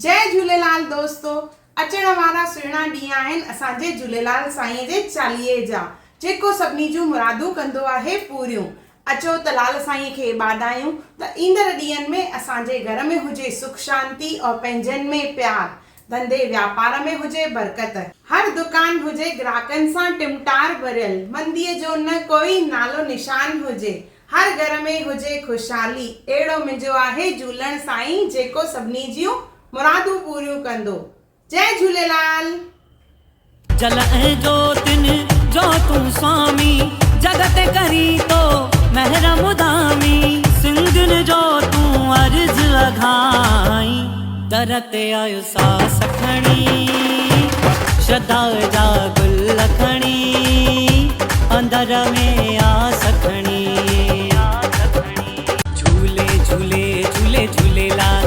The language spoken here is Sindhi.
جئي جهوليلال دوستو اچڻ وارا سهڻا ڏينهن آهن اسان جي جهوليلال سائين جي چاليهي جا جيڪو سڀني جون مرادون ڪندو آهي پوريون اچو ته لال سائين کي ٻاڏايون ته ايندڙ ڏينهن ۾ اسان جي گهر ۾ هجي سک شانتي اور پنهنجن ۾ پيار ڌنڌي وياپار ۾ هجي برڪت. هر دڪان هجي گراهڪن سان ٽمٽار ڀريل منديء جو نه ڪوئي نالو نشان هجي هر گهر ۾ هجي خوشحالي، اهڙو منهنجو آهي جهولڻ سائين جيڪو سڀني جون مرادون پوريون ڪندو. جئي جهوليلال. جل ۽ جوتن جو تون سوامي، جڳت ڪرين ٿو مهر مدامي. سنڌين جو تون عرض اگهائين، در تي آيو ساس کڻي، شرڌا جا گل کڻي، اندر ۾ آس کڻي. جهولي جهولي جهولي جهوليلال.